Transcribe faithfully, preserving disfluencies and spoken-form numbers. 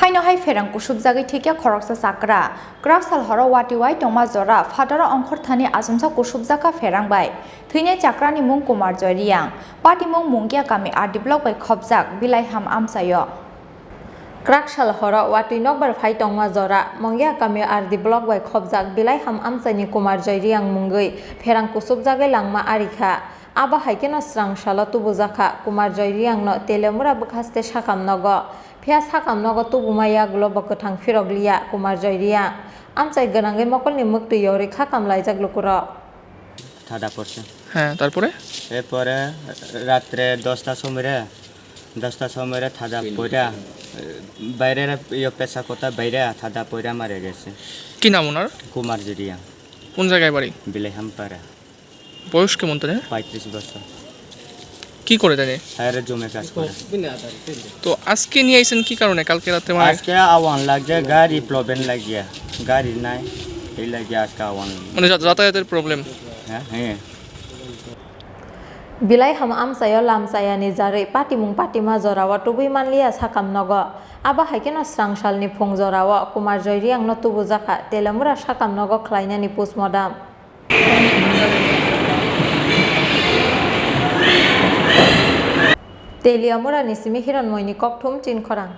Haino hai pherang kusubjagwi thwikha khoroksa chakra. Kwrak sal horo watwi wai tongma jora phataro ongkhorthani achomsa kusubjakha pherang bai. Thwinai chakrani mung Kumar Joy Reang. Patimung Mungia kami R D block bai khopjak Bilaiham amchaio. Kwrak sal horo watwi nokbar phai tongma jora Mungia kami R D block bai khopjak Bilaiham amchaini Kumar Joy Reang mungwi pherang kusubjagwi langma arikha. Abo hai kheno srang salo tubujakha Kumar Joy Reangno Teliamura bwkhaste sakam nogo. Phiya sakam nogo tubuma yagulo bo kwthang phirok liya Kumar Joy Reang. Amchai gwnangwi mokolni mwktwi yorwi kha kamlaijak lukurok. থাদা পড়ছে। হ্যাঁ, তারপরে? এরপরে রাত্রে দশটার সময় রে, দশটার সময় রে থাদা পড়া, বাইরে রে, ইয়ে, পেশা কোথা বাইরে থাদা পড়া মারা গেছে। কি নাম ওনার? কুমার জুরিয়া। কোন জায়গায় বাড়ি? বিলাইহামপাড়া। বয়স কেমন তাদের? পঁয়ত্রিশ বছর। কি করে তাদের? হ্যাঁ, রে জমে কাজ করে। তো আজকে নিয়ে আইছেন কি কারণে? কালকে রাতে মানে আজকে আওয়ান লাগছে, গাড়ি প্রবলেম লাগিয়া, গাড়ি নাই, এই লাগিয়া আজকে আওয়ান। মানে যা-, যাতায়াতের প্রবলেম? হ্যাঁ, হ্যাঁ। Bilaiham amchaio lamchayani jarwi patimung patima jorao tubui manliya sakam nogo. Abo hai kheno srang salni phung jorao Kumar Joy Reangno tubujakha Teliamura sakam nogo khlainani postmortem. Teliamurani simi Hironmoini kokthum Tinkhorang.